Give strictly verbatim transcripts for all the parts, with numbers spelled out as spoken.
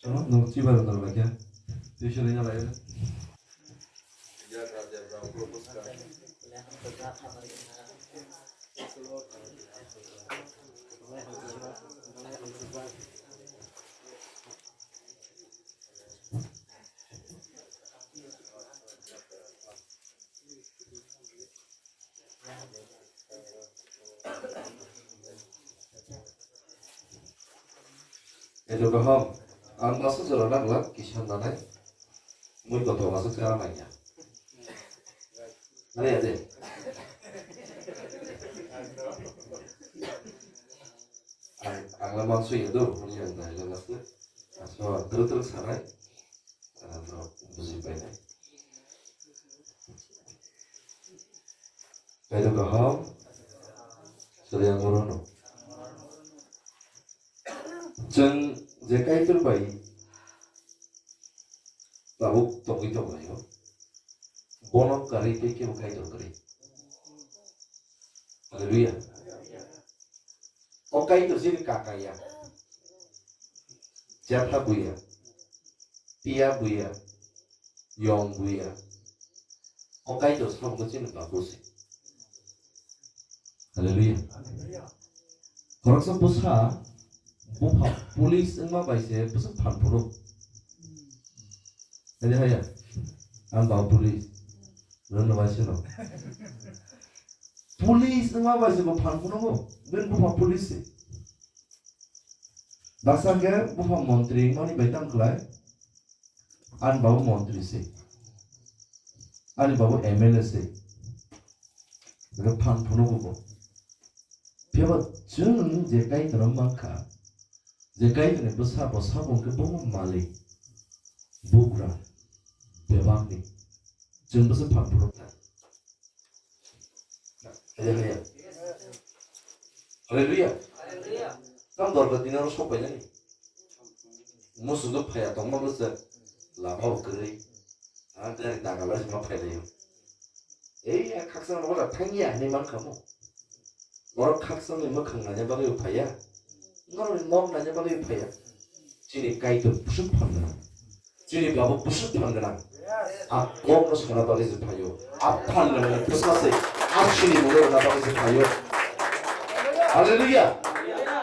Ano, no, chiba no, no, kya? Tuition ina lai. Edo kaham, ang masa jora nang lang kisa nanai, mui koto masa kara nangya. Nani ade? Ang, ang la mansu ya do, mui yang nai lang asli. Asli ang terus terus sanai. Ano buji painai. Kaitor kaham, sori ang borokno. Chwng je Kaitor bai tabuk tongwi tonglaio, bono kwrwi tei kebo Kaitor kwrwi. Hallelujah. O Kaitor chini kaka ya. Jatha buya. Piya buya. Yong buya. O Kaitor samung chini babu se. Hallelujah. Khoroksa bwsa bupha police wngma bai se bwsa phan phuru. Hadi haya. Ang ba police. Rono bai se no. Police wngma bai se bo phan phuru bo. Ben bupha police se. Baksa khe bupha montri wngmani bai tang khlai. Ani babu montri se. Ani babu M L A se. Bwkha phan phunukgo bo. Phiya ba chwng je Kaitorno mankha, je Kaitorni bwsa bo sabo hwnkhe bo malik, bugra, bebakni. Chwng bwsa phan phunukha. Hallelujah. Hallelujah. Hallelujah. Tam dorkar dina ro sok painani. Musugo phaya tongma bwse lama bo kwrwi. Ha, dari daga bai ma phai layo. Ei, ya khaksa no wala thangya hinwi man khamo. Borok khaksa ni mwkhang nanya bagwi phaya. Norok ni nok nanya bagwi phaya. Chini Kaitor bwswk phan gwnang. Chini babu bwswk phan gwnang. A kokno sana bagwi se phaio. A phan gwnang bwsa se. A chini mungno rwna bagwi se phaio. Hallelujah.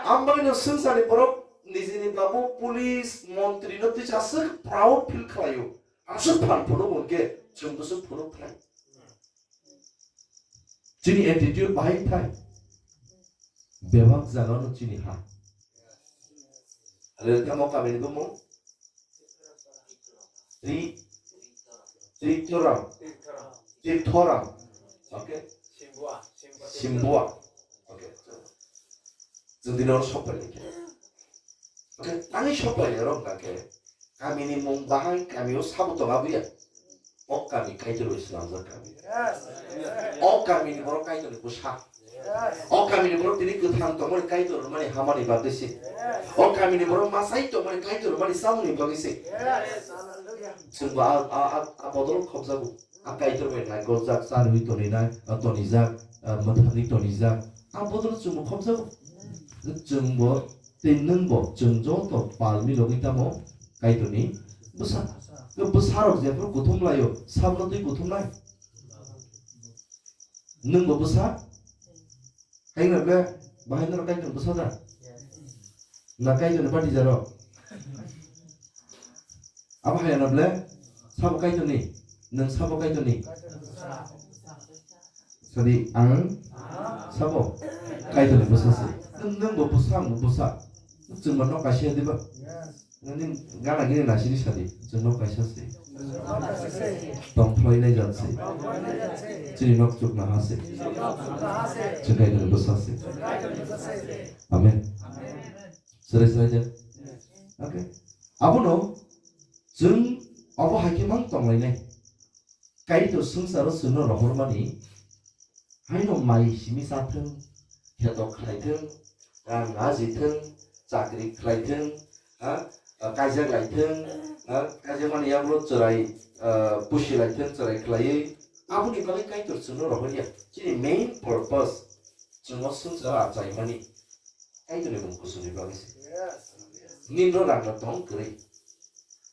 Ang bagwi no swngcharni borok nijini babu police, montri no tisa aswk proud feel khlaio. Aswk phan phunuk hwnkhe chwng bwswk phunuk khlai. Chini attitude bahai thai. Bebak jagano chini ha. Ale tamo kamini bumung? Tri, Tritoram. Tirthoram. Okay. Simbua. Okay. Jodi no sok pai khe. Okay. Ani sok pai ro ka khe. Kamini mung bahai kamio sabo tonga buya. O kami Kaitor bai swnamjak kami. O kamini borok Kaitorni bwsa. O kamini borok tini kwthang tongmani Kaitor rwmani hamani bagwi se. O kamini borok masai tongmani Kaitor rwmani samungni bagwi se. Chwngbo a, a, a, a bodol khobjago. A Kaitor bai naikoljak, charwi toninai, a tonijak, a mwthangwi tonijak. A bodol chwngbo khobjago. Chwngbo tei nwngbo chwng joto palmi logwi tamo Kaitorni bwsa. Bwsarok jephru kuthum laio, sabno twi kuthum lai. Nwngbo bwsa? Hai na ble, bahai norok Kaitorni bwsa da? Na Kaitorni bati jaro? Abo hai na ble, sabo Kaitorni, nwng sabo Kaitorni. Sadi ang sabo Kaitorni bwsa se. Nwng, nwngbo bwsa, angbo bwsa. Chwngma nok kaisa diba? Nini gana gini nasini sadi, chwngno kaisa se. Tongphlai nai jat se. Chini nok chukna ha se. Chwng Kaitorni bwsa se. Amen. Serai serai jat. Okay. Abono chwng abo hai khe mang tonglainai. Kaitor swngcharo chwngno rohormani, haino mai simi chathwng, kheto khlaithwng, rang ajithwng, chakri khlaithwng, ha, kaijak laithwng, ha, kaijakmani yagulo chwrai, ah, pusi laithwng, chwrai khlaiwi, aboni bagwi Kaitor chwngno rohorya. Chini main purpose chwngno swngcharo achaimani Kaitorni mung kuchukni bagwi se. Nini rang no tong kwrwi.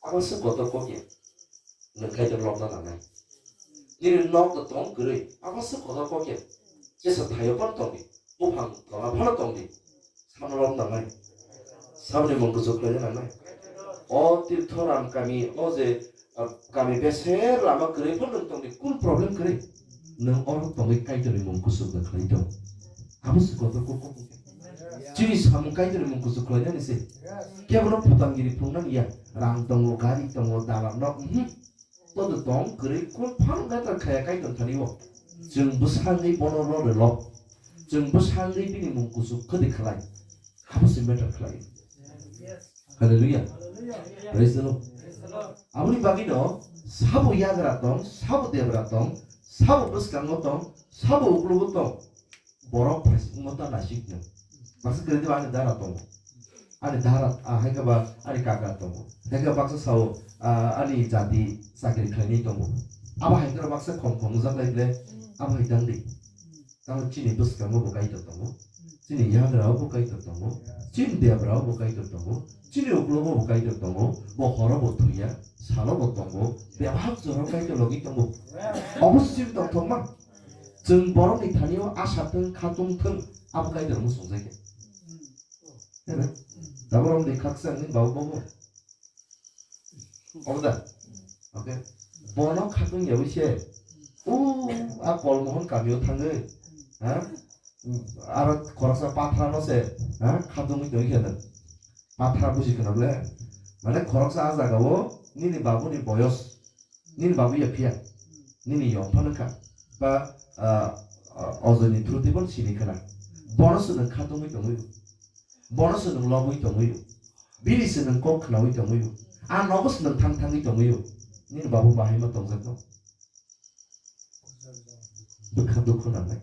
Abo se kotor kok ya. Nwng Kaitor lobna nangnai. Nini nok no tong kwrwi, abo se kotor kok ya. Jesa thaio phano tongdi, buphang tola phano tongdi, samno lobna nangnai. Saboni mung kuchuk khlaina nangnai. O Tirthoram kami, o je, ah, kami beser lama kwrwi phano nwng tongdi, kunu problem kwrwi? Nwng oro tongwi Kaitorni mung kuchuk da khlai tong. Abo se kotor kok kok. Chini samung Kaitorni mung kuchuk khlainani se. Kebono putangiri phunuknani ya. Rang tongo, gari tongo, dalar nok, mhm. Todo tong kwrwi kun phano gata khaya Kaitor thani o. Chwng bwsangwi bono rode lo. Chwng bwsangwi bini mung kuchuk khadi khlai. Abo se matter khlai. Hallelujah. Praise the Lord. Aboni bagwi no sabo yagra tong, sabo debra tong, sabo bwskango tong, sabo uklogo tong. Borok phaisingmo ta naisik no. Baksa kwrwi diba ani dara tongo. Ani dara, ah, hai khe ba ani kaka tongo. Hai khe baksa sao, ah, ani jati chakri khlainai tongo. Abo hai khe baksa khom khom wngjaklai ble, abo hai tang di. Tamo chini bwskango bo Kaitor tongo. Chini yagra o bo Kaitor tongo. Chini debra o bo Kaitor tongo. Chini uklogo bo Kaitor tongo. Bo horo bo thuya, salo bo tongo. Bebak jora Kaitor logi tongo. Obo se chini tongthokma. Chwng borokni thani o asa thung, khatung thung, abo Kaitor muchungjai khe. Hene? Tabuk romdi khaksa wngwi babu babu. Obo da? Okay. Bono khatung yawi se. U, a Kolmohon kamio thangwi. Ha? Aro khoroksa pathra no se. Ha? Khatungwi tongwi khe nwng. Pathra buji khna ble. Mane khoroksa a jaga o nini babuni boyos. Nini babu ya phiya. Nini yong phano kha. Ba, ah, ah, ojoni thruti bon sini khna. Bono se nwng khatungwi tongwi. Bono se nwng lobwi tongwi. Bini se nwng kok khnawi tongwi. A nogo se nwng thang thangwi tongwi. Nini babu bahai ma tongjak no. Bwkha dukhu nangnai.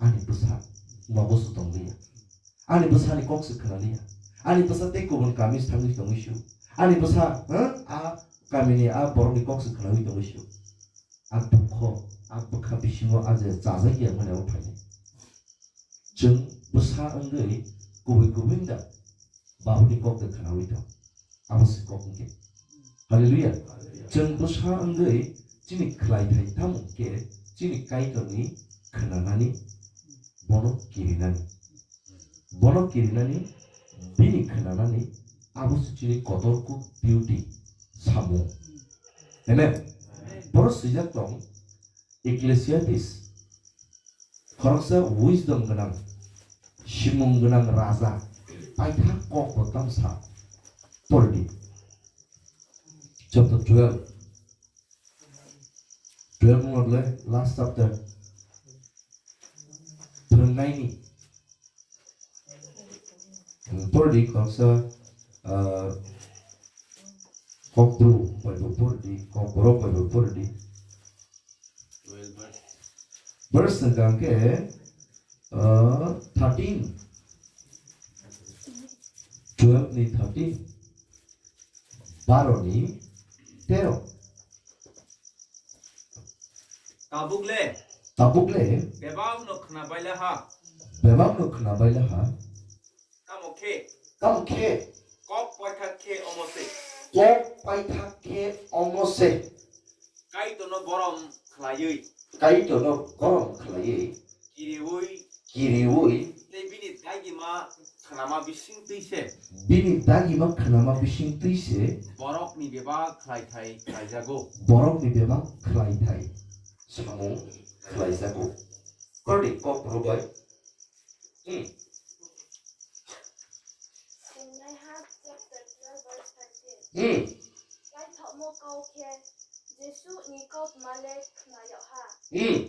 Ani bwsa nogo se tongliya. Ani bwsani kok se khnaliya. Ani bwsa tei kubun kami se thangwi tongwi su. Ani bwsa, ha? A kamini a borokni kok se khnawi tongwi su. A dukho, a bwkha bisingo a je chajakya mani abo phainai. Chwng bwsa wngwi kubui kubui wngda babuni kok de khnawi tong. Abo se kok wngkhe. Hallelujah. Chwng bwsa wngwi chini khlaithai tamo hwnkhe chini Kaitorni khnanani bono kirinani. Bono kirinani bini khnanani abo se chini kotor kuk beauty samung. Amen. Boro swijak tong Ecclesiastes. Khoroksa wisdom gwnang, simung gwnang raja, paithak kok bo tang sa. Pordi. Chapter twelve. Twelve wngkha ble last chapter. Phwrwngnaini. Pordi khoroksa, ah, kokbru bai bo pordi, kokborok bai bo pordi. Verse hwnkha khe, ah, thirteen. Twelve ni thirteen. Baro ni tero. Tabuk le. Tabuk le. Bebak no khna baila ha. Bebak no khna baila ha. Tamo khe. Tamo khe. Kok paithak khe omo se. Kok paithak khe omo se. Kaitorno borom khlaiwi. Kaitorno borom khlaiwi. Kiriwi. Kiriwi. Tei bini dagima khnama bising twi se. Bini dagima khnama bising twi se. Borokni bebak khlaithai khlaijago. Borokni bebak khlaithai samung khlaijago. Kordi kok rwbai. Hmm. Sinai ha chapter twelve verse thirteen. Hmm. Kaithokmo kau khe Jesu ni kautma le khnayo ha. Hmm.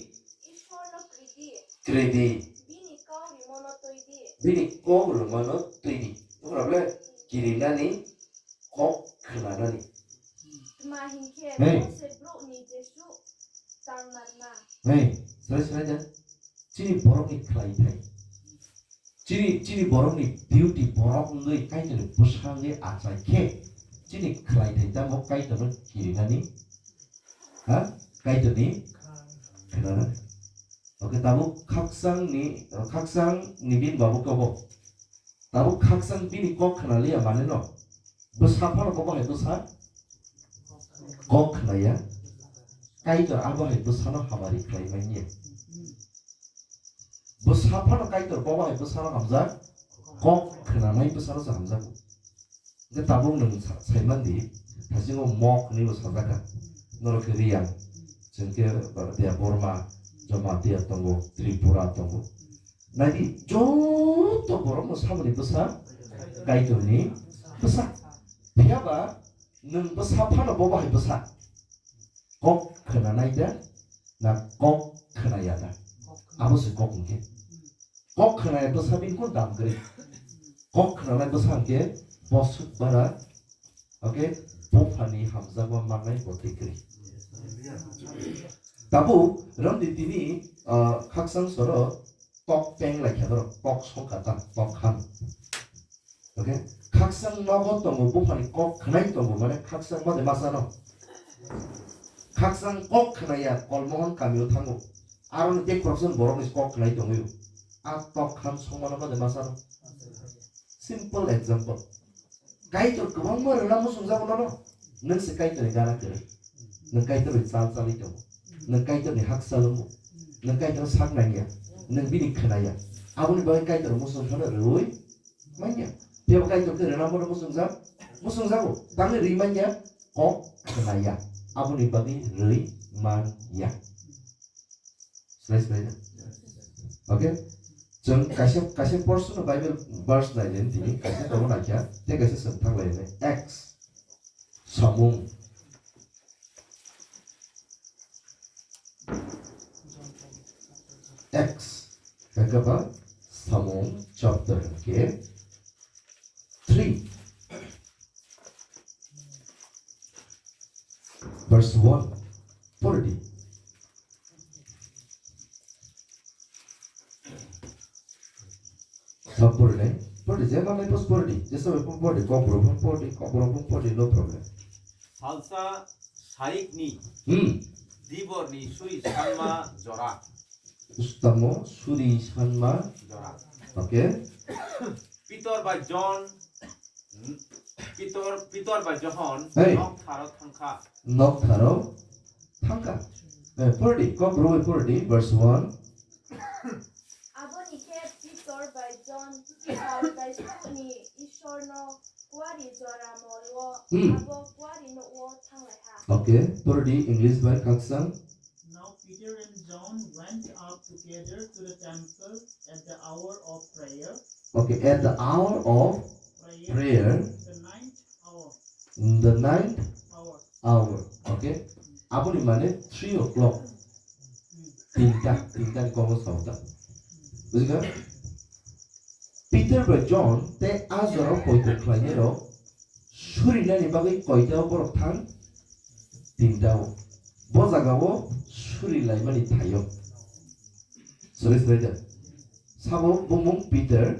Ishwar no kridi. Kridi. Bini kau rimo no twi di. Bini kau rimo no twi di. Tokra ble kirinani kok khnanani. Tma hinkhe Hey. Mose brouh ni Jesu tang manna. Hey, srai srai da. Chini borok ni khlai thai. Chini, chini borok ni beauty borok wngwi Kaitor ni bwsa wngwi achai khe chini khlai thai tamo Kaitor no kirinani. Ha? Kaitor ni khnanani. Okay, tabuk khakchang ni, khakchang ni bini babu kobo. Tabuk khakchang bini kok khna liya mane no. Bwsa phano kobo hai bwsa. Kok khnaya, Kaitor abo hai bwsano hamari khlai manya. Bwsa phano Kaitor bobo hai bwsano hamjak, kok khnanai bwsano se hamjago. Hwnkhe tabuk nwng sa-, saimandi, thasingo mok hwnwi bo sajak kha. Norok khe Riyang, chwng khe, uh, Debbarma, Jamatia tongo, Tripura tongo. Naidi, joto borokno saboni bwsa, Kaitorni bwsa. Phiya ba nwng bwsa phano bobo hai bwsa. Kok khnanai da, na kok khnaya da? Abo se kok hwnkhe. Kok khnaya bwsa bini kok dam kwrwi. Kok khnanai bwsa hwnkhe bosuk bara, okay, buphani hamjakma mannai bo twi kwrwi. Tabuk romdi tini, ah, khakchang soro tok peng lai kha borok, tok songkha ta, tok khan. Okay? Khakchang nogo tongo, buphani kok khnai tongo, mane khakchang mode masano. Khakchang kok khnaya, Kolmohon kamio thango. Aroni tei khoroksa borokni kok khnai tongwi. A tok khan songmano mode masano. Simple example. Kaitor kwbangma rwna muchungjago nono. Nwng se Kaitorni gana kwrwi. Nwng Kaitorni chal chalwi tongo. Nwng Kaitorni hakchal wngo. Nwng Kaitorno sak nangya. Nwng bini khnaya. Aboni bagwi Kaitor muchung phano rwui manya. Tei bo Kaitor khe rwna phano muchungjak. Muchungjago. Tamni rwi manya. Kok khnaya. Aboni bagwi rwi manya. Slai slai na. Okay? Chwng kaisa, kaisa portion of Bible verse nailai tini, kaisa tongma naikha, tei kaisa chwng thang lai nai. Acts. Samung. Acts. Ekaba Samung chapter ke three. Verse one. Pori di. Thap pori nai. Pori di. Jema nai pos pori di. Jesa bai pori di. Kokborok pori di. Kokborok pori di. No problem. Salsa saikni. Hmm. Diborni suri sanma jora. Tamo suri sanma. Jora. Okay. Pitor bai John, Pitor, Pitor bai Johon, hey, nok tharo thangkha. Nok tharo thangkha. Eh, pori di, kok rwui pori di, verse one. Aboni khe Pitor bai John, Pitor bai Sukni Ishorno kuari jora molwo, hmm, abo kuari nukwo thanglaiha. Okay, pori di, English bai khakchang. Now Peter and John went up together to the temple at the hour of prayer. Okay, at the hour of prayer, prayer, the ninth hour. The ninth hour. Hour. Okay. Aboni mane three o'clock. Hmm. Tinta, tinta ni kokno sao ta. Bujikha? Peter bai John tei a jorao poito khlainai rok surinani bagwi koita o borok thang? Tinta o. Bo jaga o suri laimani thaio. Sori sori da. Sabo bumung Peter,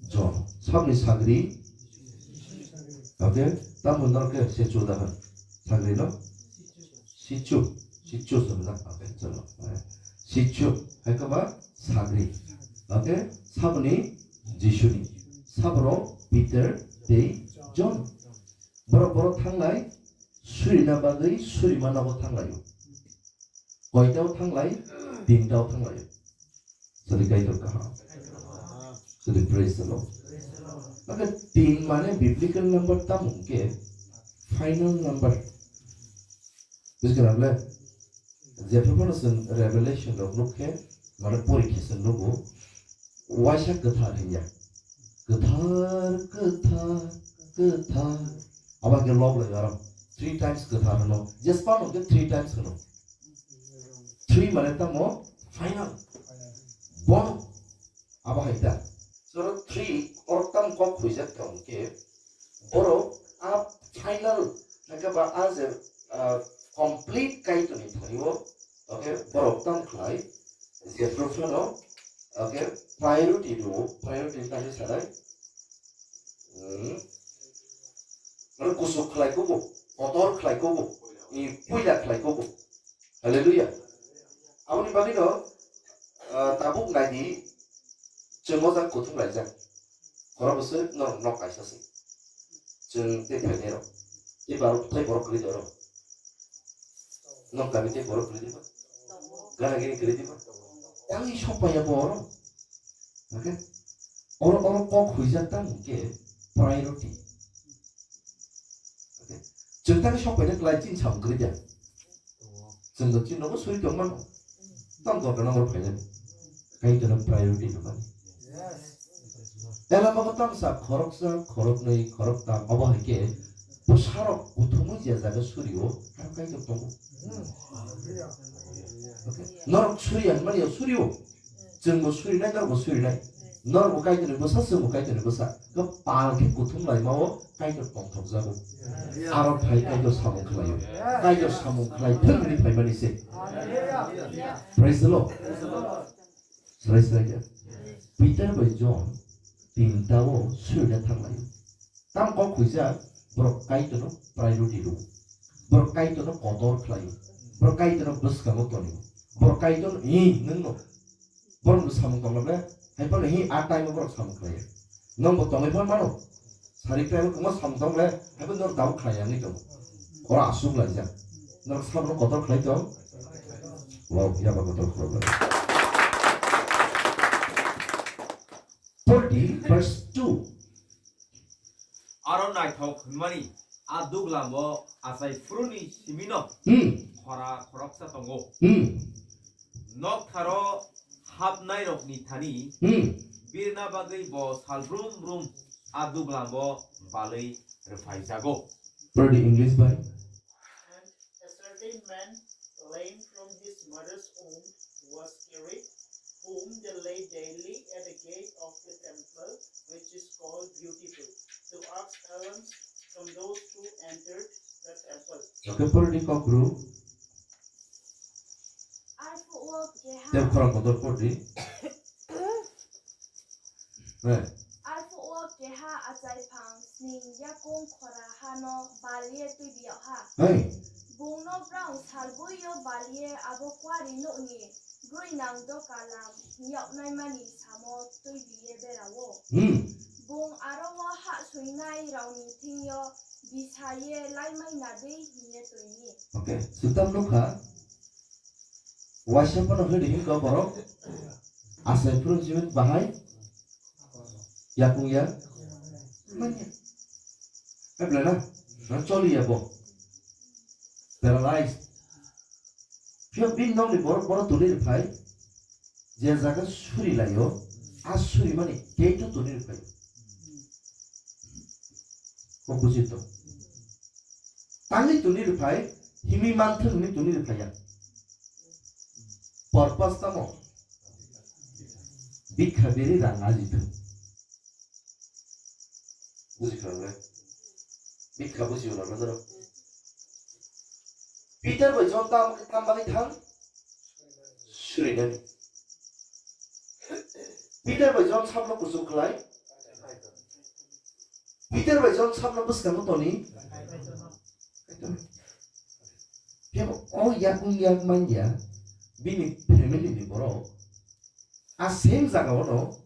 John. Sabni sagri. Okay. Tamo norok khe se chuda han. Sagri no? Sichu. Sichu se na. Okay, chalo. Sichu. Hai kama sagri. Okay. Sabni Jisuni. Sabro Peter tei John. Borok, borok thanglai, surina bagwi surima nogo thanglaio. Koitao thanglai, tintao thanglaio. Sadi Kaitor kaham. Sadi praise the Lord. Maka tin mane biblical number tamo hwnkhe final number. Bujikhana le? Jephru phano chwng Revelation rok nukhe, mane porikhe chwng nugo, waisa kwthar hinya. Kwthar, kwthar, kwthar. Abo hwnkhe lob lai aro. Three times kwthar hwno. Jespan hwnkhe three times hwno. Three mane tamo final. Bono. Abo hai ta. Soro three orok tam kok huijak tong khe borok a final hwnkhe ba a je, ah, complete Kaitorni thani o, okay, borok tam khlai je prophano, okay, priority rwo, priority tani sanai. Hmm. Mane kuchuk khlai kugo, kotor khlai kugo, i puila khlai kugo. Hallelujah. Aboni bagwi no, ah, tabuk naidi chwng o jak kuthum laijak. Khorok bwswk norok nok kaisa se. Chwng tei phainai rok. Tei borok, tei borok kwrwi rok. Nok kami tei borok kwrwi diba? Gana gini kwrwi diba? Tangwi sopaiya bo oro. Okay? Oro, oro kok huijak tang hwnkhe priority. Okay? Chwng tangwi sopaina kwlai chini samung kwrwi da. Chwng do chini nogo suri tong mano. Tang dorkar nang oro phainani. Kaitorno priority rwmani. Elama bo tamsa khoroksa, khoroknwi, khoroktam, obo hai khe bwsarok kuthumwi je jaga surio, aro Kaitor tongo. Okay? Norok suriya hwnmani ya surio. Chwngbo surinai, norokbo surinai. Norokbo Kaitorni bwsa, chwngbo Kaitorni bwsa. Khe pal khe kuthum laimao Kaitor tongthokjago. Aro phai Kaitor samung khlaio. Kaitor samung khlai thung hwnwi phaimani se. Praise the Lord. Srai srai khe. Peter bai John tinta o suina thanglaio. Tam kok khuijak, borok Kaitorno priority rwo. Borok Kaitorno kotor khlaio. Borok Kaitorno bwskango tonio. Borok Kaitorno, "Hi, nwngno." Borokno samung tongna ble, hai phano hi a time o borok samung khlaio. Nwngbo tongwi phano mano. Sari khlai wngma samung tong le, hai phano norok tabuk khlai ya wngwi tongo. Oro aswk laijak. Norok sabono kotor khlai tong. Wow, yaba kotor khorok. Forty verse two. Aro naithok hwnmani a duglambo achai phuruni simino Hmm. khora khoroksa tongo. Hmm. Noktharo hapnairokni thani Hmm. birna bagwi bo salbrum brum a duglambo balwi rwphaijago. Pray the English by. And a certain man, lame from his mother's womb, was carried, whom they laid daily at the gate of the temple, which is called Beautiful, to ask alms from those who entered the temple. Okay, pray the Kokru. Arphuh o keha Tei khorang kotor pori di. Eh. Arphuh o keha achai phang sning yakung khora hano baliye twi biya ha. Hey. Bungno brao salbui o baliye abo kwari nokni brwi nang doka lam yoknaimani samo twi biye berao. Hmm. Bung aro o ha soinai raoni thingyo bisaye laimai nadei hiye twi ni. Okay, sutam nukha. Waisa phano hwnwi hinka borok achai phuru jibin bahai yakung ya manya. Ebla na, na choli ya bo. Paralyzed. Phiya bin nokni borok bono tuli rwphai. Je jaga suri laio, a suri mani gate o tuli rwphai. Ko buji to. Tangwi tuli rwphai, himi manthung hwnwi tuli rwphai ya. Purpose tamo? Bikha beri rang aji thung. Buji kha le? Bikha buji ula na daro. Peter bai John tam, tam bagwi thang? Surinani. Peter bai John sabno kuchuk khlai? Peter bai John sabno bwskango toni? Kebo o yakung yak manya bini family ni borok a same jaga ono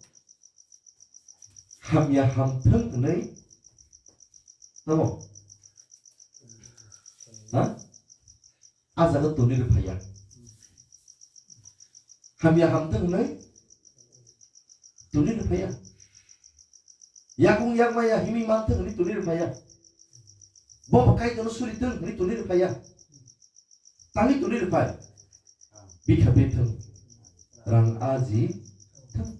hamya hamthwng hwnwi tamo? Ha? A jaga tuni rw phaiya. Hamya hamthwng hwnwi tuni rw phaiya. Yakung yakmaya himwi manthwng hwnwi tuni rw phaiya. Bo bo Kaitorno suri thwng hwnwi tuni rw phaiya. Tangwi tuni rw phai. Bikha bithwng. Rang aji thwng.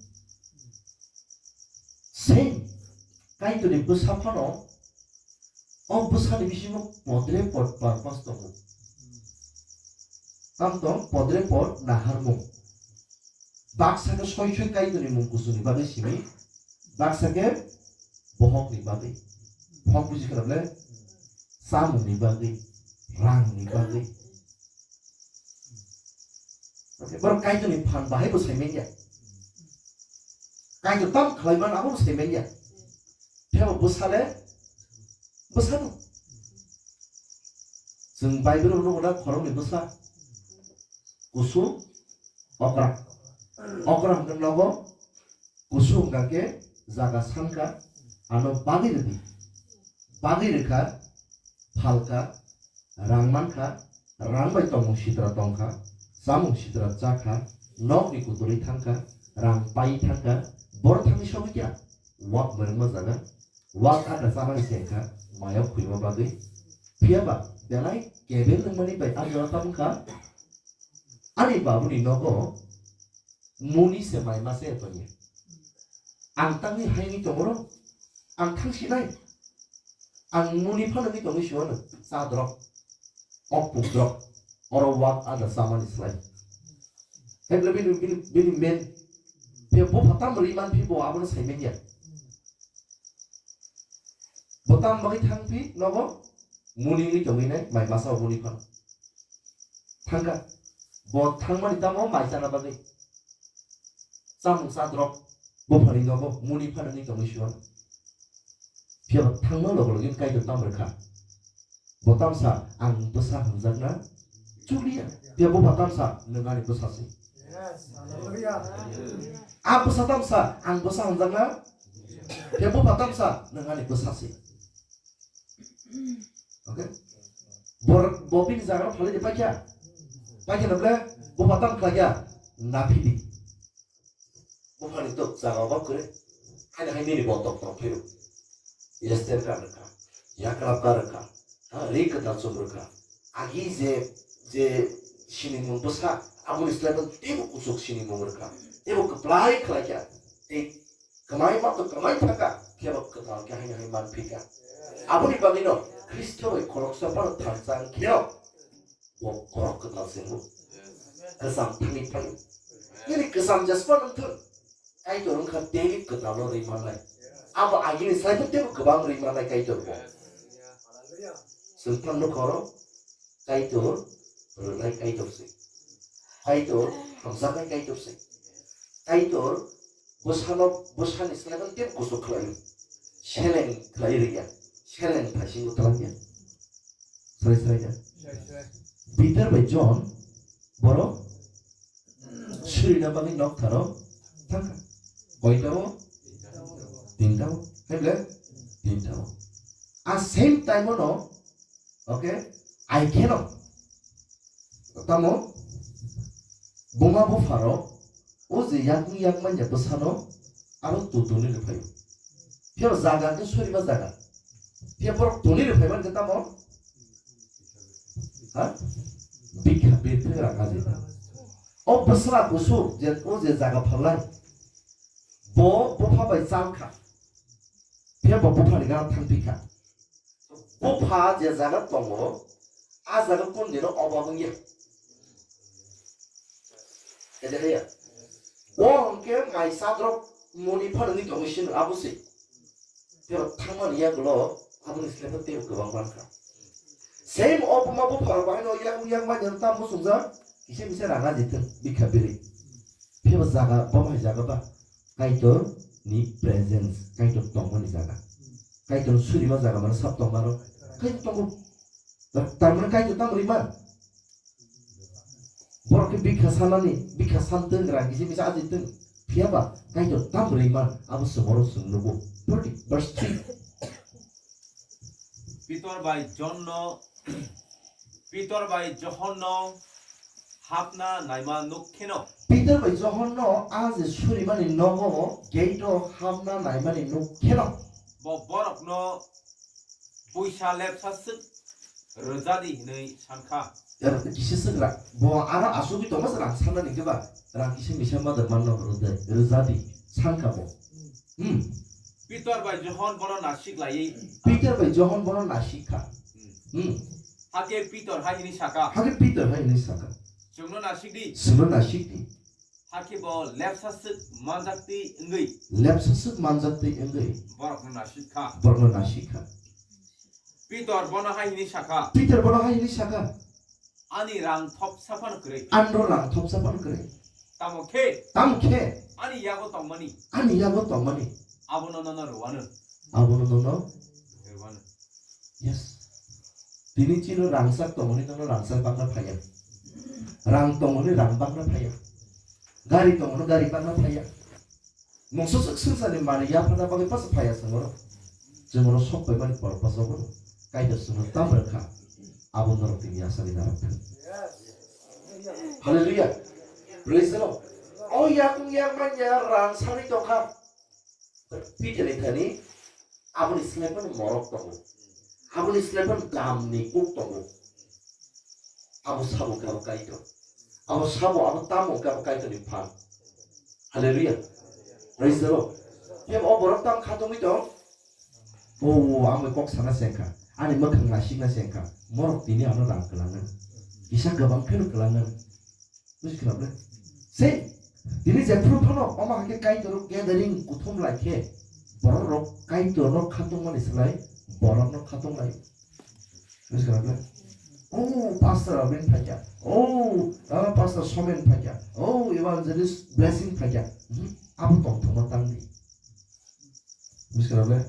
Same. Kaitorni bwsa phano o bwsani bisingo podre pod purpose tongo. Tam tong podre pod naharmung. Baksa khe soi soi Kaitorni mung kuchukni bagwi simi, baksa khe bohokni bagwi. Bohok buji khe rwle? Chamungni bagwi, rangni bagwi. Borok Kaitorni phan bahai bo sai manya. Kaitor tam khlai man abo bo sai manya. Phiyaba bwsa le bwsa no. Chwng Bible o nugo na khoroknwi bwsa. Kusung, okra. Okra hwnkhe nogo, kusung hwnkha khe jaga sankha, ano bagwi rwdi. Bagwi rwkha, phalkha, rang mankha, rang bai tongmung sitra tongkha, chamung sitra chakha, nokni kuturwi thangkha, rang pai thangkha, borok thangwi sogwi kha, wak mwrwngma jaga, wak ada chamani chengkha, mayok khuima bagwi. Phiyaba belai kebel nungmani bai ah jora tabuk kha, ani babuni nogo muni se mai ma se tongya. Ang tangwi haini tongoro, ang thang sinai. Ang muni phano ni tongwi siwano, cha drok, ok puk drok, oro wak ada chamani slai. Hekle bini, bini, bini men, phe bo phatam ri man phi bo abono sai men ya. Bo tam bagwi thang phi nogo, muni ni tongwi nai, mai masa muni phano. Thangkha. Bo thangmani tamo mai chana bagwi. Chamung cha drok. Buphani nogo muni phano ni tongwi siwano. Phiya thangma logo logi Kaitor tam rwkha. Bo tamsa ang bwsa hamjakna chuliya. Phiya bupha tamsa nwng ani bwsa se. Yes, hallelujah. A bwsa tamsa ang bwsa hamjakna. Phiya bupha tamsa nwng ani bwsa se. Okay? Bor, bo bini jaga phalai de paikha. Paikha na ble, bo patam khlaiya, na phidi. Bo phani to jaga ba kre. Haina hai nini bo tok tok phiru. Yester ka rwkha. Yakrap ka rwkha. Ha, ri kwtal chum rwkha. Agi je, je sinimung bwsa, aboni slai bo teibo kuchuk sinimung rwkha. Teibo kwplai khlaikha. Tei Kwmai ma to kwmai thangkha, kebo kwtal khe haino hai man phika. Aboni bagwino Khristo bai khoroksa phano thansa wng kheno bo khorok kwtal se wng. Kwcham thangwi phaio. Nini kwcham jespa wng thung. Kaitor wngkha teibo kwtal no rwi mannai. Abo agini slai bo teibo kwbang rwi mannai Kaitor bo. Chwng phano nukho oro. Kaitor rwnai Kaitor se. Kaitor hamjaknai Kaitor se. Kaitor bwsano, bwsani slaiman tei kuchuk khlaio. Seleng khlai rwya. Seleng thaisingo thalangya. Srai srai ya. Peter bai John borok surina bagwi noktharo thangkha. Koita o? Tinta o. Hai ble? Tinta o. A same time o no, okay? Ai kheno. Tamo buma bupharo o je yakung yakmanya bwsano aro tutuni rwphaio. Phiya jaga khe surima jaga. Phiya borok tuni rwphaiman khe tamo? Ha? Bikha birthik rang aji. O bwsla kusu je o je jaga phalnai. Bo bupha bai chal kha. Phiya bo buphani gana thang phikha. Bupha je jaga tongo, a jaga kundino obak wngya. Ede haya. O hwnkhe mai sadrok muni phanangwi tongwi sino abo se. Tei thangmani yagulo aboni slaibo teibo kwbang mankha. Same o buma bupharok bahaino yak yak manya ta muchungjak kisa misa rang ajithwng bikha biri. Phiya bo jaga bo hai jaga ba Kaitor ni presence, Kaitor tongmani jaga. Kaitor surima jaga mano sab tongmano. Kaitor tongo. Tamani Kaitor tamo rima. Borok khe bikha sanani, bikha santwng, rang kisi misa ajitwng. Phiya ba Kaitor tam rwima, abo se borok chwng nugo. Forty, verse three. Pitor bai John no, Pitor bai Johon no hapna naima nuk kheno. Pitor bai Johon no a je surimani nogo gate o hapna naimani nuk kheno. Bo borok no Puisa lepsa swk rwjadi hwnwi sankha. Er, kisa swk ra-, bo ano asugwi tongma se rang sanna ni khe ba, rang kisa misa mother manno rwjadi, rwjadi, sankha bo. Hmm. Pitor bai Johon bono nasik laiwi. Pitor bai Johon bono nasik kha. Hmm. Hmm. Hakhe Pitor hai hwnwi saka. Hakhe Pitor hai hwnwi saka. Chwngno nasik di. Chwngno nasik di. Hakhe bo lepsa swk manjaktwi wngwi. Lepsa swk manjaktwi wngwi. Borokno nasikha. Borokno nasikha. Pitor bono hai hwnwi sakha. Pitor bono hai hwnwi sakha. Ani rang thopsa phano kwrwi. Anro rang thopsa phano kwrwi. Tamo khe. Tamo khe. Ani yago tongmani. Ani yago tongmani. Abono nono rwano. Abono nono rwano. Yes. Tini chino rangchak tongmani nono rangchak bangna phaiya. Rang tongmani rang bangna phaiya. Gari tongmani gari bangna phaiya. Mungsa swk swngcharni manwi yaphana bagwi basa phaiya chwngno. Chwngno sok paimani purpose-o bono. Kaitor chwngno tam rwkha. Abo norok tini asani narwk thang. Hallelujah. Praise the Lord. O yakung yakmanya rang sani tongkha. Peter ni thani aboni slai phano morok tongo. Aboni slai phano dam ni kuk tongo. Abo sabo khe abo Kaitor. Abo sabo abo tamo khe abo Kaitor ni phan. Hallelujah. Praise the Lord. Khe o borok tam kha tongwi tong. O, o, ang bai kok sana se wngkha. Ani mwkhang naisik na se wngkha. Morok tini ano rang kwlangnani. Kisa kwbang kheno kwlangnani. Buji khna ble? Se, tini jephru phano omo hai khe Kaitor gathering kuthum lai khe, borok rok Kaitor no khatungmani slai borok no khatung lai. Buji khna ble? O, pastor Robin phaikha. O, ah, pastor Somen phaikha. O, evangelist Blessing phaikha. Hmm, abo tongthokma tangdi. Buskang le,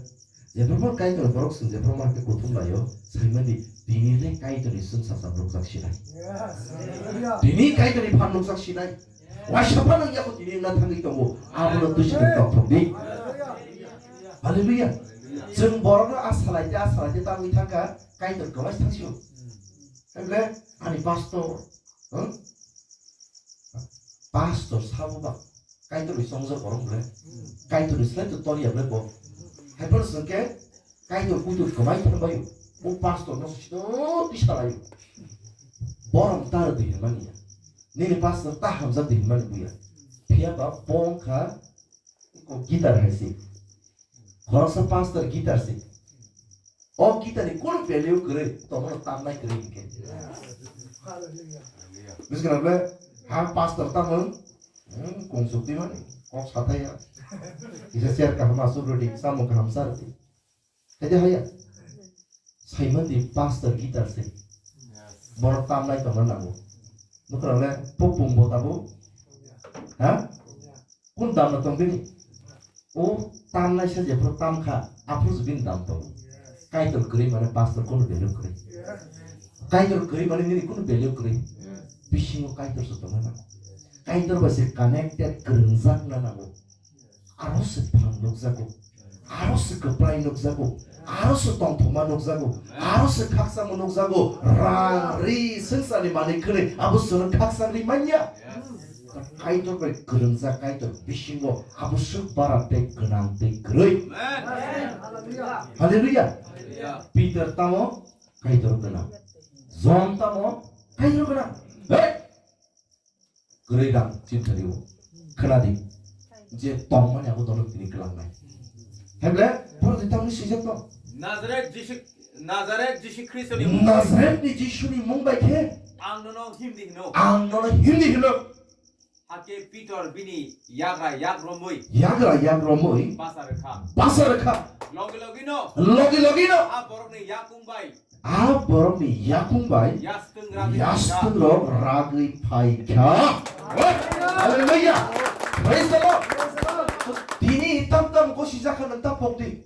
jephru Kaitor borok chwng jephru ma khe kuthum laio, saimani tini le Kaitor ni chwngsacha nukjak sinai. Tini Kaitor ni phan nukjak sinai. Waisa phano yako tini na thangwi tongo, abono twi sini tongthok di. Hallelujah. Chwng borokno a salai tei a salai tei tangwi thangkha, Kaitor kwmai thangsio. Hwnle ani pastor, hmm? Pastor sabo ba Kaitor bai chongjak borok bole. Kaitor ni slai to tor ya bole bo. Hai phano chwng khe Kaitor kuitor kwmai thang bai. O pastor no sito tisa lai. Borom tar di hinmani ya. Nini pastor ta hamjak di hinmani buya. Phiya ba bong kha ko guitar hai si. Khoroksa pastor guitar si. O guitar ni kono value kwrwi, tongmano tamnai kwrwi hinkhe. Buskang le, ha pastor tamung, hmm, kungsuk di mani, kok sathai ya. Kisa chair kaham asuk rodi, samung kaham sar di. Haide haya. Saimandi pastor guitar se. Borok tamnai tongna nango. Nukra le, pupung bo tabo. Ha? Kun tamna tong bini? O tamnai sa jephru tam kha, aphuru se bini dam tongo. Kaitor kwrwi mane pastor kunu value kwrwi. Kaitor kwrwi mane nini kunu value kwrwi. Bisingo Kaitor se tongna nango. Kaitor bai se connected kwrwngjak na nango. Aro se phang nukjago. Aro se kwplai nukjago. Aro se tongthokma nukjago. Aro se khakchangma nukjago. Rang ri swngcharni manwi khwnwi abo chwngno khakchang ri manya. Kaitor bai kwrwngjak Kaitor bisingo abo swk bara tei gwnang tei kwrwi. Hallelujah. Peter tamo Kaitor gwnang. John tamo Kaitor gwnang. Hey! Kwrwi rang chimthari o. Khwnadi. Je tongmani abo dono tini kwlangnai. Heble, borok di tamni swijak tong. Nazaret Jisu, Nazaret Jisu Khristoni mung bai. Nazaretni Jisuni mung bai khe. Ang nono himdi hino. Ang nono himdi hino. Hakhe Pitor bini yagra yak romwi. Yagra yak romwi. Basa rwkha. Basa rwkha. Logi logi no. Logi logi no. A borokni yakung bai. A borokni yakung bai yastwng ragwi yastwng rok ragwi phai kha. Hallelujah. Praise the Lord. Tini tam tam gosi jakha nang ta pokdi.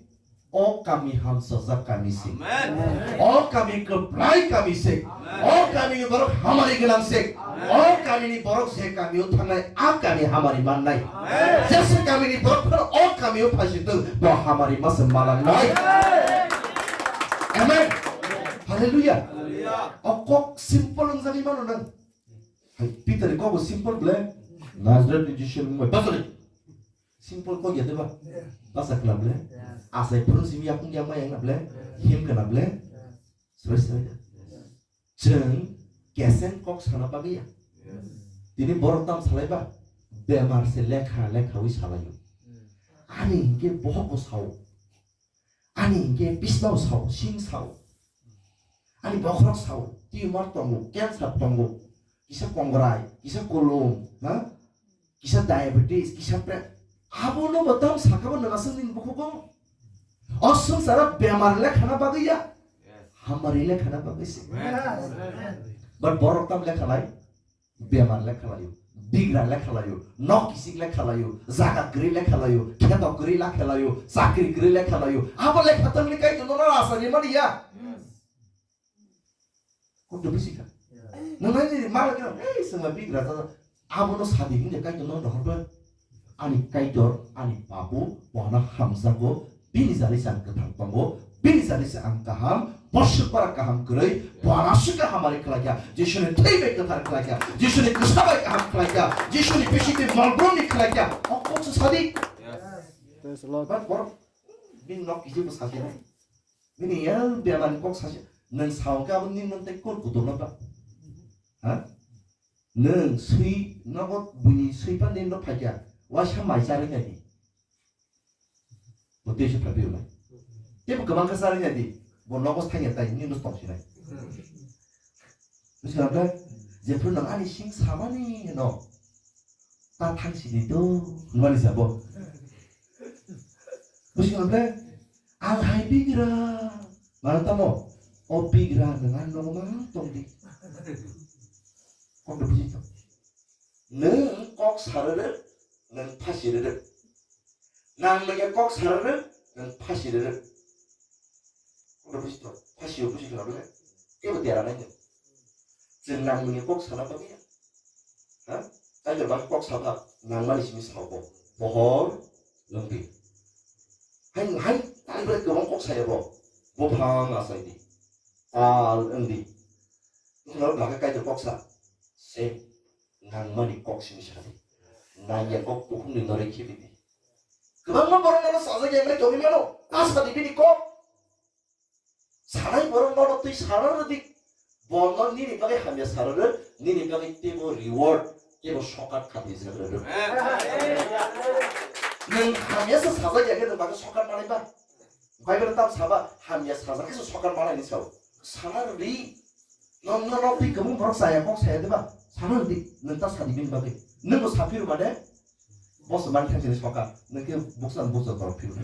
O kami hamsajak kami se. Amen. O kami kwplai kami se. Amen. O kami ni borok hamari gwnang se. Amen. O kami ni borok je kami o thangnai a kami hamari mannai. Amen. Jesa kami ni borok phano o kami o phaising tong bo hamari masa malangnai. Amen. Hallelujah. Hallelujah. O kok simple wngjagwi mano nang. Hai, Peter ni kok bo simple ble. Nazareth ni Jisu ni mung bai. Pastor ni. Simple kok ya deba. Basa kla ble. Asai phuru simi yakung ya ma yang na ble. Him kana ble. Srai srai da. Chwng keseng kok sana bagwi ya. Tini borok tam salai ba. Bemar se lekha lekha wi salaio. Ani hinkhe bohok bo sao. Ani hinkhe bisnao sao, sing sao. Ani bokhorok sao, tumor tongo, cancer tongo, kisa kongrai, kisa kolom, ha? Kisa diabetes, kisa pre-, abono bo tam sakabo nang aswk nini bukhugo. O swngcharo bemar lekhana bagwi ya. Hamari lekhana bagwi se. But borok tam lekhalai. Bemar le khalaio, bigra le khalaio, nok kisik le khalaio, jaga kwrwi le khalaio, kheto kwrwi le khalaio, chakri kwrwi le khalaio. Abo le khatangni kai jono no asani mani ya. Kok do bisi kha. Nang nai ni mala kira, ei sema bigra ta. Abo no sadi hinja kai jono no horba. Ani Kaitor, ani Babu, bohana hamjago, bini jani chang kwthang tongo, Bini jani se ang kaham, boswk para kaham kwrwi, bo ano se kaham ari khlaikha, Jisuni thwi bai kwthar khlaikha, Jisuni kwsa bai kaham khlaikha, Jisuni bisingtwi molbrumni khlaikha. O kok se sadi. Praise the Lord. But borok bini nok kisi bo sadi nai. Bini yang bemani kok sadi. Nwng saung khe abo nini nwng tei kor kutung no ba. Ha? Nwng swi nogo buini swi pan din no phaikha. Waisa mai charwi nai di. Bo tei se phaiphi nai. Tei bo kwbang khe charwi nai di. Bo nogo thangya tai nini no tong sinai. Busi kha ble? Jephru nwng ani sing samani no. Ta thang sini do. Nwng ani sabo. Busi kha ble? Ang hai bigra. Mana tamo? O bigra nwng ani nogo mang tong di. Kok do busi tong. Nwng kok sarere, nwng phasi rere. Nang lege kok sarere, nwng phasi rere. Kok do busi tong. Phasi o busi kha ble? Kebo dera nai nwng. Chwng nang lege kok sana bagwi ya. Ha? Kaitor ba kok saba nangmani simi sao bo. Pohor lwngdi. Hai, hai, hai bre kwbang kok saya bo. Buphang asai di. Tal wngdi. Wngkha bagwi kaitor kok sa. Se nangmani kok simi sadi. Nangya kok kukhungni noroi khibi di. Kwbangma borok nono sajak ya nai tongwi mano. Ta sadi bini kok. Sanai borok nono twi sana rwdi. Bo no nini bagwi hamya sara rw, nini bagwi teibo reward, teibo sokat khatwi jak rw. Nwng hamya se sajak ya khe nwng bagwi sokat manai ba? Bible tam saba hamya sajak khe se sokat manai ni sao. Sana rwdi. Nono no twi kwbang borok chaya kok saya de ba? Sana rwdi. Nwng ta sadi bini bagwi. Nwng bo saphi rw ba de? Boso mani thang sini soka, nang khe buksa buksa tor phiru.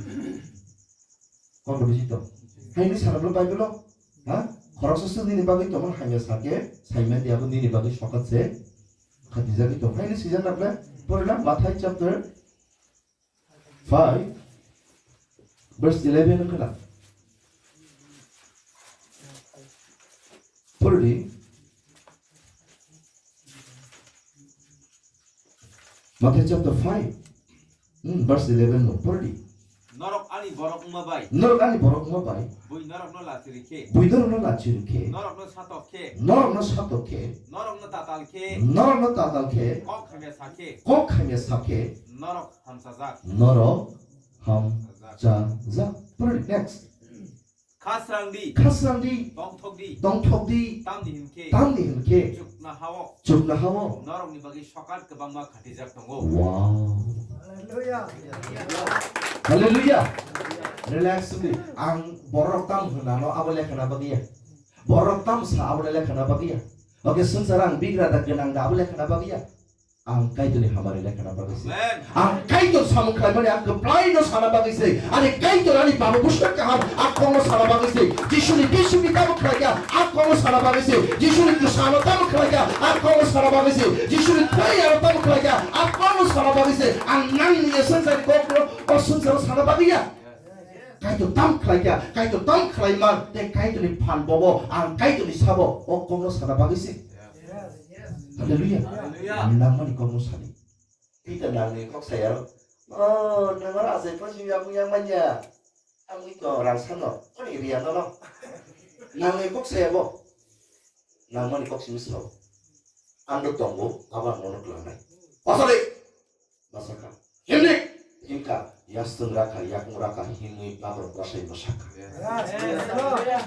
Kok bisi to. Hai ni sara bro Bible o. Ha? Khoroksa se nini bagwi tongmani hamya sake, saimani abo nini bagwi sokat se. Khatijagwi tong. Hai ni sijak na ble. Pore na Mathai chapter five, verse eleven wngkha na. Pore di. Mathai chapter five, hmm, verse eleven no pore di. Norok ani borok wngma bai. Norok ani borok wngma bai. Bui norokno lachi rikhe. Bui norokno lachi rikhe. Norokno satok khe. Norokno satok khe. Norokno tatal khe. Norokno tatal khe. Kok hamya sakhe. Kok hamya sakhe. Norok hamsajak. Norok hamsajak. Pore di, next. Khasrang di. Khasrang di. Tongthok di. Tongthok di. Tamni hinkhe. Tamni hinkhe. Chukna hao. Chukna hao. Norokni bagwi sokat kwbangma khatijak tongo. Wow. Hallelujah. Hallelujah. Relax di. Ang borok tam hwnano abo lekhana bagwi ya. Borok tam sa abo lekhana bagwi ya. Oke, swngchar ang bigra da gwnang da abo lekhana bagwi ya. Ang Kaitorni hamari lekhana bagwi se. Amen. Ang Kaitor samung khlaimani ang kwplai no sana bagwi se. Ani Kaitor ani baba bwswk kaham, a kokno sana bagwi se. Jisuni bisingtwi tamo khlaikha, a kokno sana bagwi se. Jisuni kwsano tamo khlaikha, a kokno sana bagwi se. Jisuni thwi aro tamo khlaikha, a kokno sana bagwi se. Ang nangni ya swngcharni kokno o swngcharo sana bagwi ya. Kaitor tam khlaikha, Kaitor tam khlaiman, tei Kaitorni phan bobo, ang Kaitorni sabo, o kokno sana bagwi se. Hallelujah. Hallelujah. Ang nangmani kokno sadi. Peter nangni kok saya, "Oh, nang oro achai pho simi amung yang manya." Amung to rang sano, oni riya no no. Nangni kok saya bo. Nangmani kok simi sao. Ang do tongo, abo ang nono klangnai. Pasal Bwsakha. Himdi. Himkha. Yastung rakha, yakung rakha, himwi babrok bwsai bwsakha. Hallelujah.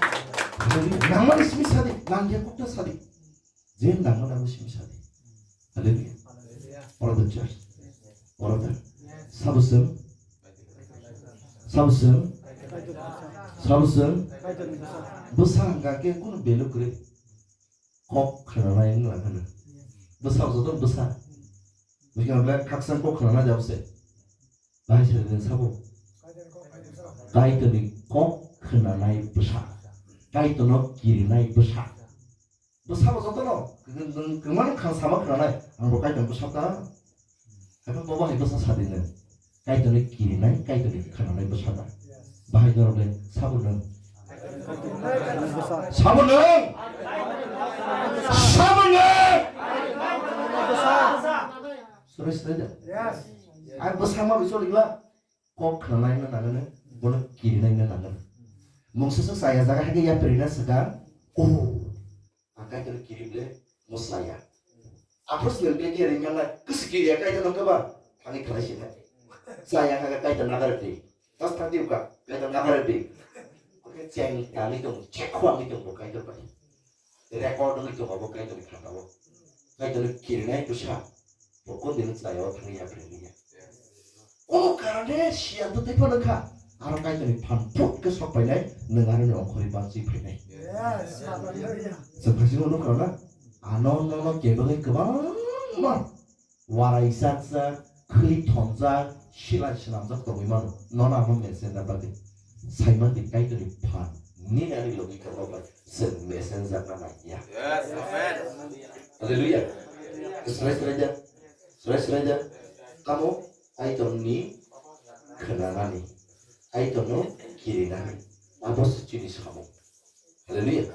Nangmani simi sadi, nangya kukta sadi. Jen nangmani abo simi sadi. Hallelujah. All of the church. All of the. Sabusung. Sabusung. Sabusung. Bwsa hangka ke kunu belu kre. Kok khwnanai wngla hwno. Bwsa joto bwsa. Bwskango belai khakchang kok khwnanai jabo se. Bahai sari nwng sabo. Kaitorni kok khwnanai bwsa. Kaitorno kirinai bwsa. Bwsabo jotono. Nwng kwmano khang sama khwnanai. Ang bo Kaitorni bwsa ta. Haikhe bobo hai bwsa sadi nwng. Kaitorni kirinai, Kaitorni khwnanai bwsa da. Bahai norok le sabo nwng. Sabo nwng. Sabo nwng. Sore sore da. Ai bwsa ma bichol igla. Kok khwnanai na nangani, bono kirinai na nangani. Mungsa swk chaya jaga hai khe yapri na swkang. Oh. Ang Kaitor kirim le mo chaya. Aphuru swkang khe khe ringya na kwswk kiriya Kaitor no khe ba. Thangwi khalai se na. Chaya kha Kaitor nagar di. Tas thang di ka Kaitor nagar di. Oke cheng tangwi tong, chek khwangwi tong bo Kaitor bai. Record wngwi tong bo Kaitor ni khata o. Kaitor ni kirinai bwsa. Bo kon din chaya o thangwi yapri ya. O karane siya tu tepa nangkha. Aro Kaitor ni phan phut khe sok painai, nwng aro ni ongkhorwi banswi phainai. Yes, hallelujah. Chwng khasing no nukha na. Ano nono kebengwi kwbangma warai chakjak, khwi thomjak, silai swnamjak tongwi mano. Nono amo mesenda bagwi. Saiman di Kaitor ni phan. Nini ani logi kamo bai. Chwng mesenda na naiya. Yes, amen. Hallelujah. Srai srai da. Srai srai da. Tamo Kaitorni khwnanani, Kaitorno kirinani, abo se chini samung. Hallelujah.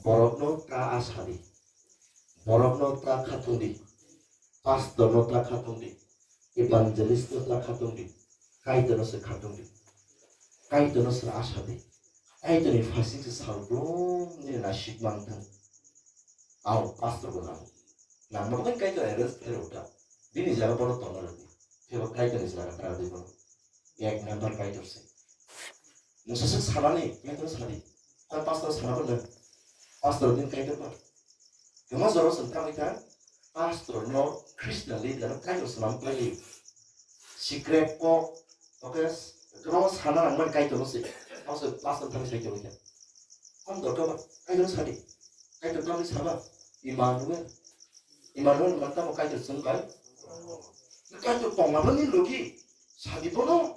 Borokno ta asadi, borokno ta khatungdi, pastorno ta khatungdi, evangelistno ta khatungdi, Kaitorno se khatungdi, Kaitorno se asadi, Kaitorni phasing se salbrumni nasik mangthang. Ao, pastor bo nango. Nangma bai Kaitor arrange khe rw ta. Bini jaga bono tongna rwdi. Phiya bo Kaitor ni jaga ta rwdi bono. Ek number Kaitor se. Mungsa swk sanani, Kaitor sadi. Koi pastor sana bo le. Pastor din Kaitor ba. Kema jora swng tangwi ta. Pastor no Christian leader no Kaitor sanam pai li. Secret ko, oke, kema sana nang man Kaitor no se. Pastor, pastor thang sai tong khe. Ang dorkar ba, Kaitor sadi. Kaitor tamni saba, Immanuel. Immanuel man tamo Kaitor chwng bai. Kaitor tongma bani logi, sadi bono.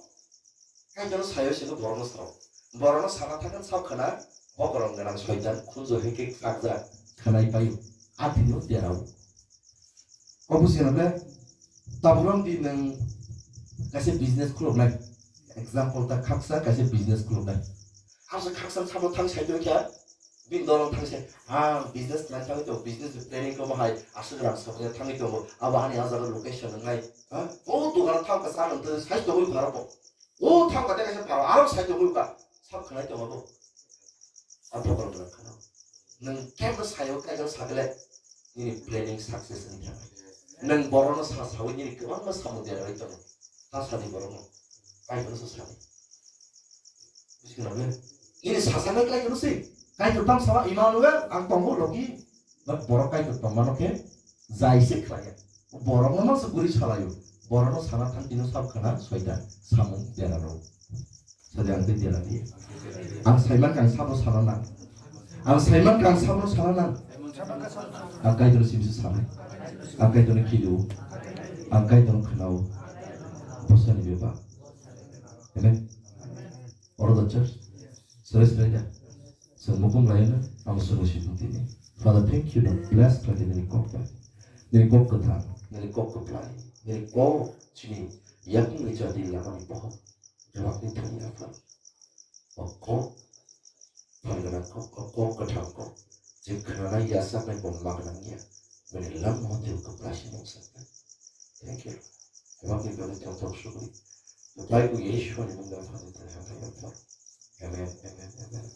Kaitor sayo sino borokno sao. Borokno sana thangkhan sao khana, bokorong gwnang soitan, khunju heke khakjak, khanai paio. Athino derao. Obo se nokle, taburom di nwng kaisa business khuloknai. Example ta khaksa kaisa business khuloknai. Asa khaksa sabo thang sai tong kha, bin dorong thang sai, ha, business plan thang to, business planning ko bahai, asuk rang sabo thang to, abo ani ajaga location ngai, ha, o dogan thang ka sa nang to, sai to bui pharo ko. O thang ka te kaisa pharo, aro sai to bui ka, sab khanai to abo. Ang phokol bwrang kheno. Nwng kebo sayo kaijak sakle nini planning success wngya. Nwng borokno sa sawi nini kwbangma samung derarwi tongo. Ta sadi borokno. Kaitorno sa sadi. Busikhe nangni? Nini sasanai Kaitorno se. Kaitor tang sama Immanuel ang tongo logi. But borok Kaitor tongmano khe jai se khlaiya. Borokno masa guri salaio. Borokno sana thang tino sab khana soitan samung deraro. Sadi ang tei dera di. Ang saiman kang sabo sana nang. Ang saiman kang sabo sana nang. Ang Kaitor simsi sana. Ang Kaitor kilo. Ang Kaitor khnao. Bosani beba. Amen. Oro da church. Sere sere da. Sir mukum layana. Ang sunu si tini. Father, thank you, Lord. Bless khlai nini kok bai. Nini kok kwthang, nini kok kwplai, nini kok chini yakni jati lamani pohor. Jawabni thani aphar. O kok, phalgana kok, o kok kwthang kok. Je khnanai yasaknai bo magnang ya. Bini lamao tei kwplai se mungsa. Thank you. Jawabni bagwi thong thong sugri. Kwplai bo Yeshua ni mungwi thani thani hambai aphar. Amen, amen, amen.